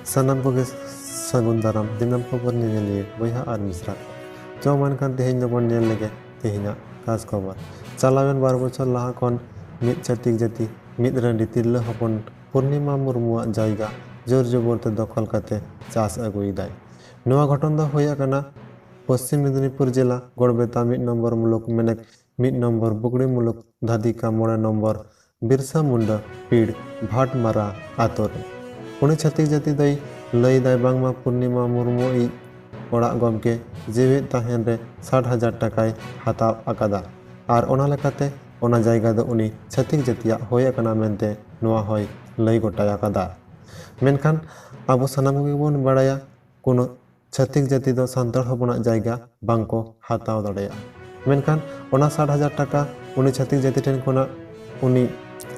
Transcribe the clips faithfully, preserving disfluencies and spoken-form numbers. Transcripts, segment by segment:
ᱥᱟᱱᱟᱢ ᱠᱚᱜᱮ ᱥᱟᱹᱜᱩᱱ ᱫᱟᱨᱟᱢ ᱫᱤᱱᱟᱹᱢ ᱠᱷᱚᱵᱚᱨ ᱧᱮᱧᱮᱞᱤᱭᱟᱹ ᱵᱚᱭᱦᱟ ᱟᱨ ᱢᱤᱥᱨᱟ ᱠᱚ᱾ ᱪᱚ ᱢᱟ ᱮᱱᱠᱷᱟᱱ ᱛᱮᱦᱮᱧ ᱫᱚᱵᱚᱱ ᱧᱮᱞ ᱞᱮᱜᱮ ᱛᱮᱦᱮᱧᱟᱜ ᱠᱷᱟᱥ ᱠᱷᱚᱵᱚᱨ᱾ ᱪᱟᱞᱟᱣᱮᱱ ᱵᱟᱨ ᱵᱚᱪᱷᱚᱨ ᱞᱟᱦᱟ ᱠᱷᱚᱱ ᱢᱤᱫ ᱪᱷᱟᱹᱛᱤᱠ ᱡᱟᱹᱛᱤ ᱢᱤᱫ ᱨᱟᱺᱰᱤ ᱛᱤᱨᱞᱟᱹ ᱦᱚᱯᱚᱱ ᱯᱩᱨᱱᱤᱢᱟ ᱢᱩᱨᱢᱩᱣᱟᱜ ᱡᱟᱭᱜᱟ ᱡᱳᱨ ᱡᱚᱵᱚᱨ ᱛᱮ ᱫᱚᱠᱷᱚᱞ ᱠᱟᱛᱮ ᱪᱟᱥ ᱟᱹᱜᱩᱭᱮᱫᱟᱭ᱾ ᱱᱚᱣᱟ ᱜᱷᱚᱴᱚᱱ ᱫᱚ ᱦᱩᱭ ᱟᱠᱟᱱᱟ ᱯᱚᱥᱪᱤᱢ ᱢᱮᱫᱤᱱᱤᱯᱩᱨ ᱡᱮᱞᱟ ᱜᱚᱲᱵᱮᱛᱟ ᱢᱤᱫ ᱱᱚᱢᱵᱚᱨ ᱢᱩᱞᱩᱠ ᱢᱮᱱᱮᱠ ᱢᱤᱫ ᱱᱚᱢᱵᱚᱨ ᱵᱩᱜᱲᱤ ᱢᱩᱞᱩᱠ ᱫᱷᱟᱫᱤᱠᱟ ᱢᱚᱬᱮ ᱱᱚᱢᱵᱚᱨ ᱵᱤᱨᱥᱟ ᱢᱩᱱᱰᱟ ᱯᱤᱲ ᱵᱷᱟᱴᱢᱟᱨᱟ ᱟᱛᱳ ᱨᱮ᱾ ᱩᱱᱤ ᱪᱷᱟᱹᱛᱤᱠ ᱡᱟᱹᱛᱤ ᱫᱚᱭ ᱞᱟᱹᱭᱫᱟᱭ ᱵᱟᱝᱢᱟ ᱯᱩᱨᱱᱤᱢᱟ ᱢᱩᱨᱢᱩ ᱤᱡ ᱚᱲᱟᱜ ᱜᱚᱢᱠᱮ ᱡᱤᱣᱮᱫ ᱛᱟᱦᱮᱱ ᱨᱮ ᱥᱟᱴ ᱦᱟᱡᱟᱨ ᱴᱟᱠᱟᱭ ᱦᱟᱛᱟᱣ ᱟᱠᱟᱫᱟ ᱟᱨ ᱚᱱᱟ ᱞᱮᱠᱟᱛᱮ ᱚᱱᱟ ᱡᱟᱭᱜᱟ ᱫᱚ ᱩᱱᱤ ᱪᱷᱟᱹᱛᱤᱠ ᱡᱟᱹᱛᱤᱭᱟᱜ ᱦᱩᱭ ᱟᱠᱟᱱᱟ ᱢᱮᱱᱛᱮ ᱱᱚᱣᱟ ᱦᱚᱸᱭ ᱞᱟᱹᱭ ᱜᱚᱴᱟᱭ ᱟᱠᱟᱫᱟ᱾ ᱢᱮᱱᱠᱷᱟᱱ ᱟᱵᱚ ᱥᱟᱱᱟᱢ ᱠᱚᱜᱮ ᱵᱚᱱ ᱵᱟᱲᱟᱭᱟ ᱠᱳᱱᱳ ᱪᱷᱟᱹᱛᱤᱠ ᱡᱟᱹᱛᱤ ᱫᱚ ᱥᱟᱱᱛᱟᱲ ᱦᱚᱯᱚᱱᱟᱜ ᱡᱟᱭᱜᱟ ᱵᱟᱝ ᱠᱚ ᱦᱟᱛᱟᱣ ᱫᱟᱲᱮᱭᱟᱜᱼᱟ᱾ ᱢᱮᱱᱠᱷᱟᱱ ᱚᱱᱟ ᱥᱟᱴ ᱦᱟᱡᱟᱨ ᱴᱟᱠᱟ ᱩᱱᱤ ᱪᱷᱟᱹᱛᱤᱠ ᱡᱟᱹᱛᱤ ᱴᱷᱮᱱ ᱠᱷᱚᱱᱟᱜ ᱩᱱᱤ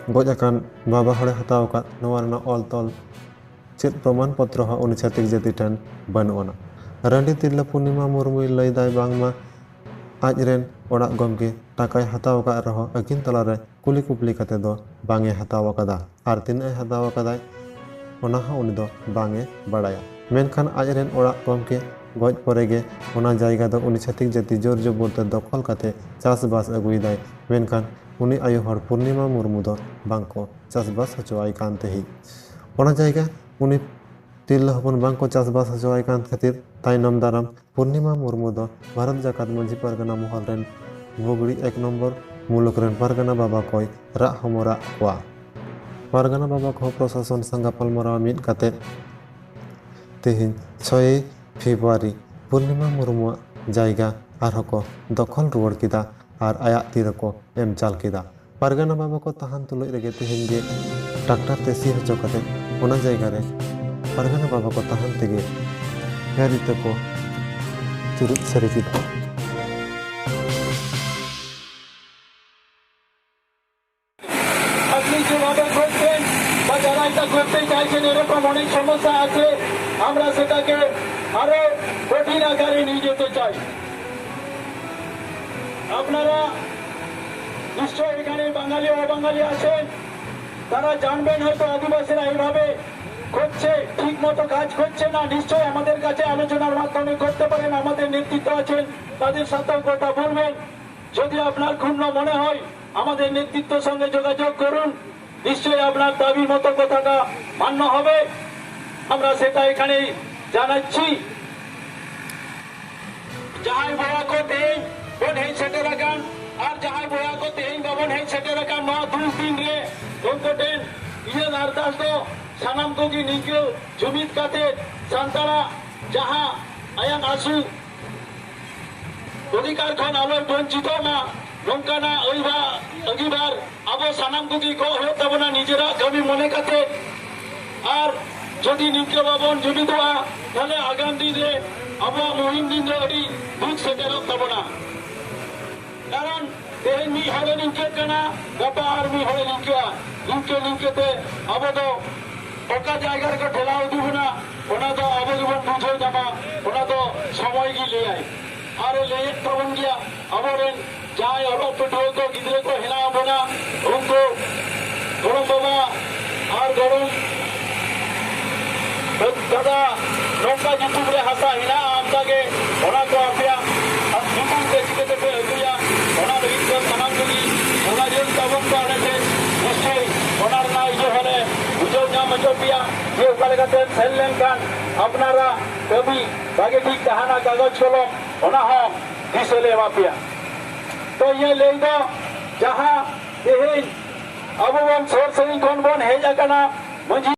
ᱜᱚᱡ ᱟᱠᱟᱱ ᱵᱟᱵᱟ ᱦᱚᱲᱮ ᱦᱟᱛᱟᱣ ᱟᱠᱟᱫ, ᱱᱚᱣᱟ ᱨᱮᱱᱟᱜ ᱚᱞ ᱛᱚᱞ ᱪᱮᱫ ᱯᱨᱚᱢᱟᱱ ᱯᱚᱛᱨᱚ ᱦᱚᱸ ᱩᱱᱤ ᱪᱷᱟᱹᱛᱤᱠ ᱡᱟᱹᱛᱤ ᱴᱷᱮᱱ ᱵᱟᱹᱱᱩᱜ ᱟᱱᱟ᱾ ᱨᱟᱺᱰᱤ ᱛᱤᱨᱞᱟᱹ ᱯᱩᱨᱱᱤᱢᱟ ᱢᱩᱨᱢᱩᱭ ᱞᱟᱹᱭ ᱫᱟᱭ ᱵᱟᱝᱢᱟ ᱟᱡ ᱨᱮᱱ ᱚᱲᱟᱜ ᱜᱚᱢᱠᱮ ᱴᱟᱠᱟᱭ ᱦᱟᱛᱟᱣ ᱟᱠᱟᱫ ᱨᱮᱦᱚᱸ ᱟᱹᱠᱤᱱ ᱛᱟᱞᱟᱨᱮ ᱠᱩᱞᱤ ᱠᱩᱯᱞᱤ ᱠᱟᱛᱮ ᱫᱚ ᱵᱟᱝ ᱮ ᱦᱟᱛᱟᱣ ᱟᱠᱟᱫᱟ ᱟᱨ ᱛᱤᱱᱟᱹᱜ ᱮ ᱦᱟᱛᱟᱣ ᱟᱠᱟᱫᱟᱭ ᱚᱱᱟ ᱦᱚᱸ ᱩᱱᱤ ᱫᱚ ᱵᱟᱝ ᱮ ᱵᱟᱲᱟᱭᱟ᱾ ᱢᱮᱱᱠᱷᱟᱱ ᱟᱡ ᱨᱮᱱ ᱚᱲᱟᱜ ᱜᱚᱢᱠᱮ ᱜᱚᱡ ᱯᱚᱨᱮ ᱜᱮ ᱚᱱᱟ ᱡᱟᱭᱜᱟ ᱫᱚ ᱩᱱᱤ ᱪᱷᱟᱹᱛᱤᱠ ᱡᱟᱹᱛᱤ ᱡᱳᱨ ᱡᱚᱵᱚᱨ ᱛᱮ ᱫᱚᱠᱷᱚᱞ ᱠᱟᱛᱮ ᱪᱟᱥᱵᱟᱥ ᱟᱹᱜᱩᱭᱮᱫᱟᱭ᱾ ᱢᱮᱱᱠᱷᱟᱱ ᱩᱱᱤ ᱟᱭᱳ ᱦᱚᱲ ᱯᱩᱨᱱᱤᱢᱟ ᱢᱩᱨᱢᱩ ᱫᱚ ᱵᱟᱝ ᱠᱚ ᱪᱟᱥᱵᱟᱥ ᱦᱚᱪᱚᱣᱟᱭ ᱠᱟᱱ ᱛᱟᱦᱮᱸᱫ᱾ ᱚᱱᱟ ᱡᱟᱭᱜᱟ ᱩᱱᱤ ᱛᱤᱨᱞᱟᱹ ᱦᱚᱯᱚᱱ ᱵᱟᱝ ᱠᱚ ᱪᱟᱥᱵᱟᱥ ᱦᱚᱪᱚᱣᱟᱭ ᱠᱟᱱ ᱠᱷᱟᱹᱛᱤᱨ ᱛᱟᱭᱱᱚᱢ ᱫᱟᱨᱟᱢ ᱯᱩᱨᱱᱤᱢᱟ ᱢᱩᱨᱢᱩ ᱫᱚ ᱵᱷᱟᱨᱚᱛ ᱡᱟᱠᱟᱛ ᱢᱟᱹᱡᱷᱤ ᱯᱟᱨᱜᱟᱱᱟ ᱢᱚᱦᱚᱞ ᱨᱮᱱ ᱵᱩᱜᱲᱤ ᱮᱠ ᱱᱚᱢᱵᱚᱨ ᱢᱩᱞᱩᱠ ᱨᱮᱱ ᱯᱟᱨᱜᱟᱱᱟ ᱵᱟᱵᱟ ᱠᱚᱭ ᱨᱟᱜ ᱦᱚᱢᱚᱨᱟᱜ ᱠᱚᱣᱟ᱾ ᱯᱟᱨᱜᱟᱱᱟ ᱵᱟᱵᱟ ᱠᱚ ᱯᱨᱚᱥᱟᱥᱚᱱ ᱥᱟᱶ ᱜᱟᱯᱟᱞᱢᱟᱨᱟᱣ ᱢᱤᱫ ᱠᱟᱛᱮ ᱛᱮᱦᱮᱧ ᱪᱷᱚᱭ ᱯᱷᱮᱵᱽᱨᱩᱣᱟᱨᱤ ᱯᱩᱨᱱᱤᱢᱟ ᱢᱩᱨᱢᱩᱣᱟᱜ ᱡᱟᱭᱜᱟ ᱟᱨᱦᱚᱸ ᱠᱚ ᱫᱚᱠᱷᱚᱞ ᱨᱩᱣᱟᱹᱲ ᱠᱮᱫᱟ ᱟᱨ ᱟᱭᱟᱜ ᱛᱤ ᱨᱮᱠᱚ ᱮᱢ ᱪᱟᱞ ᱠᱮᱫᱟ᱾ ᱯᱟᱨᱜᱟᱱᱟ ᱵᱟᱵᱟ ᱠᱚ ᱛᱟᱦᱟᱱ ᱛᱩᱞᱩᱡ ᱨᱮᱜᱮ ᱛᱮᱦᱮᱧ ᱜᱮ ᱴᱨᱟᱠᱴᱟᱨ ᱛᱮ ᱥᱤ ᱦᱚᱪᱚ ᱠᱟᱛᱮ ᱚᱱᱟ ᱡᱟᱭᱜᱟ ᱨᱮ ᱯᱟᱨᱜᱟᱱᱟ ᱵᱟᱵᱟ ᱠᱚ ᱛᱟᱦᱟᱱ ᱛᱮᱜᱮ ᱮᱨ ᱤᱛᱟᱹ ᱠᱚ ᱪᱩᱨᱩᱡ ᱥᱟᱹᱨᱤ ᱠᱮᱫᱟ᱾ আপনি যেভাবে করছেন বা যারা এটা করতে চাইছেন, এরকম অনেক সমস্যা আছে, আমরা সেটাকে আরো কঠিন আকারে নিয়ে যেতে চাই। আপনারা নিশ্চয় এখানে বাঙালি অবাঙালি আছেন, তারা জানবেন হয়তো আদিবাসীরা এইভাবে করছে, ঠিক মতো কাজ করছে না, নিশ্চয়ই আমাদের কাছে আলোচনার মাধ্যমে করতে পারেন। আমাদের নেতৃত্ব আছেন, তাদের সাথেও কথা বলবেন। যদি আপনার ক্ষুণ্ণ মনে হয়, আমাদের নেতৃত্বের সঙ্গে যোগাযোগ করুন, নিশ্চয়ই আপনার দাবি মতো কথাটা মান্য হবে। আমরা সেটা এখানেই জানাচ্ছি। ᱡᱟᱦᱟᱸᱭ ᱵᱚᱭᱦᱟ ᱠᱚ ᱛᱮᱦᱮᱧ ᱵᱚᱱ ᱦᱮᱡ ᱥᱮᱴᱮᱨ ᱟᱠᱟᱱ ᱟᱨ ᱡᱟᱦᱟᱸᱭ ᱵᱚᱭᱦᱟ ᱠᱚ ᱛᱮᱦᱮᱧ ᱵᱟᱵᱚᱱ ᱦᱮᱡ ᱥᱮᱴᱮᱨ ᱟᱠᱟᱱ, ᱱᱚᱣᱟ ᱫᱩᱠ ᱫᱤᱱ ᱨᱮ ᱩᱱᱠᱩ ᱴᱷᱮᱱ ᱤᱧᱟᱹᱜ ᱟᱨᱫᱟᱥ ᱫᱚ ᱥᱟᱱᱟᱢ ᱠᱚᱜᱮ ᱱᱤᱝᱠᱟᱹ ᱡᱩᱢᱤᱫ ᱠᱟᱛᱮ ᱥᱟᱱᱛᱟᱲᱟᱜ ᱡᱟᱦᱟᱸ ᱟᱭᱟᱜ ᱟᱹᱥᱩᱞ ᱚᱫᱷᱤᱠᱟᱨ ᱠᱷᱚᱱ ᱟᱞᱚᱭ ᱵᱚᱧᱪᱤᱛᱚᱜ ᱢᱟ, ᱱᱚᱝᱠᱟᱱᱟᱜ ᱟᱹᱭᱵᱟ-, ᱟᱹᱜᱤᱵᱷᱟᱨ ᱟᱵᱚ ᱥᱟᱱᱟᱢ ᱠᱚᱜᱮ ᱜᱚᱜ ᱦᱩᱭᱩᱜ ᱛᱟᱵᱚᱱᱟ ᱱᱤᱡᱮᱨᱟᱜ ᱠᱟᱹᱢᱤ ᱢᱚᱱᱮ ᱠᱟᱛᱮ᱾ ᱟᱨ ᱡᱩᱫᱤ ᱱᱤᱝᱠᱟᱹ ᱵᱟᱵᱚᱱ ᱡᱩᱢᱤᱫᱚᱜᱼᱟ, ᱛᱟᱦᱞᱮ ᱟᱜᱟᱢ ᱫᱤᱱ ᱨᱮ ᱟᱵᱚᱣᱟᱜ ᱢᱩᱦᱤᱢ ᱫᱤᱱ ᱫᱚ ᱟᱹᱰᱤ ᱫᱩᱠ ᱥᱮᱴᱮᱨᱚᱜ ᱛᱟᱵᱚᱱᱟ᱾ ᱠᱟᱨᱚᱱ ᱛᱮᱦᱮᱧ ᱢᱤᱫ ᱦᱚᱲᱮ ᱱᱤᱝᱠᱟᱹᱜ ᱠᱟᱱᱟ, ᱜᱟᱯᱟ ᱟᱨ ᱢᱤᱫ ᱦᱚᱲᱮ ᱱᱤᱝᱠᱟᱹᱜᱼᱟ᱾ ᱱᱤᱝᱠᱟᱹ ᱱᱤᱝᱠᱟᱹ ᱛᱮ ᱟᱵᱚ ᱫᱚ ᱚᱠᱟ ᱡᱟᱭᱜᱟ ᱨᱮᱠᱚ ᱴᱷᱮᱞᱟᱣ ᱤᱫᱤ ᱵᱚᱱᱟ, ᱚᱱᱟ ᱫᱚ ᱟᱵᱚ ᱜᱮᱵᱚᱱ ᱵᱩᱡᱷᱟᱹᱣ ᱧᱟᱢᱟ, ᱚᱱᱟ ᱫᱚ ᱥᱚᱢᱚᱭ ᱜᱮ ᱞᱟᱹᱭᱟᱭ᱾ ᱟᱨᱮ ᱞᱟᱹᱭᱮᱫ ᱛᱟᱵᱚᱱ ᱜᱮᱭᱟ, ᱟᱵᱚᱨᱮᱱ ᱡᱟᱦᱟᱸᱭ ᱚᱞᱚᱜ ᱯᱟᱹᱴᱷᱩᱣᱟᱹ ᱠᱚ, ᱜᱤᱫᱽᱨᱟᱹ ᱠᱚ ᱦᱮᱱᱟᱜ ᱵᱚᱱᱟ, ᱩᱱᱠᱩ ᱜᱚᱲᱚᱢ ᱵᱟᱵᱟ ᱟᱨ ᱜᱚᱲᱚᱢ ᱫᱟᱫᱟ, ᱱᱚᱝᱠᱟ ᱧᱩᱛᱩᱢ ᱨᱮ ᱦᱟᱥᱟ ᱦᱮᱱᱟᱜᱼᱟ, ᱚᱱᱠᱟ ᱜᱮ ᱚᱱᱟ ᱠᱚ ᱟᱯᱮᱭᱟᱜ ᱧᱩᱛᱩᱢ ᱛᱮ ᱪᱤᱠᱟᱹ ᱛᱮᱯᱮ ᱟᱹᱜᱩᱭᱟ? ᱚᱱᱟ ᱞᱟᱹᱜᱤᱫ ᱛᱮ ᱥᱟᱱᱟᱢ ᱠᱚᱜᱮ ᱡᱳᱜᱟᱡᱳᱜᱽ ᱛᱟᱵᱚᱱ ᱯᱮ ᱟᱞᱮ ᱴᱷᱮᱱ᱾ ᱱᱤᱥᱪᱚᱭ ᱚᱱᱟ ᱨᱮᱱᱟᱜ ᱤᱭᱟᱹ ᱦᱚᱸᱞᱮ ᱵᱩᱡᱷᱟᱹᱣ ᱧᱟᱢ ᱦᱚᱪᱚ ᱯᱮᱭᱟ ᱡᱮ ᱚᱠᱟ ᱞᱮᱠᱟᱛᱮ ᱥᱮᱱ ᱞᱮᱱᱠᱷᱟᱱ ᱟᱯᱱᱟᱨᱟᱜ ᱠᱟᱹᱢᱤ ᱵᱷᱟᱜᱮ ᱴᱷᱤᱠ ᱛᱟᱦᱮᱱᱟ, ᱠᱟᱜᱚᱡᱽ ᱠᱚᱞᱚᱢ, ᱚᱱᱟ ᱦᱚᱸ ᱫᱤᱥᱟᱹ ᱞᱮ ᱮᱢᱟ ᱯᱮᱭᱟ᱾ ᱛᱚ ᱤᱧᱟᱹᱜ ᱞᱟᱹᱭ ᱫᱚ ᱡᱟᱦᱟᱸ ᱛᱮᱦᱮᱧ ᱟᱵᱚ ᱵᱚᱱ ᱥᱩᱨ ᱥᱟᱺᱜᱤᱧ ᱠᱷᱚᱱ ᱵᱚᱱ ᱦᱮᱡ ᱟᱠᱟᱱᱟ, ᱢᱟᱹᱡᱷᱤ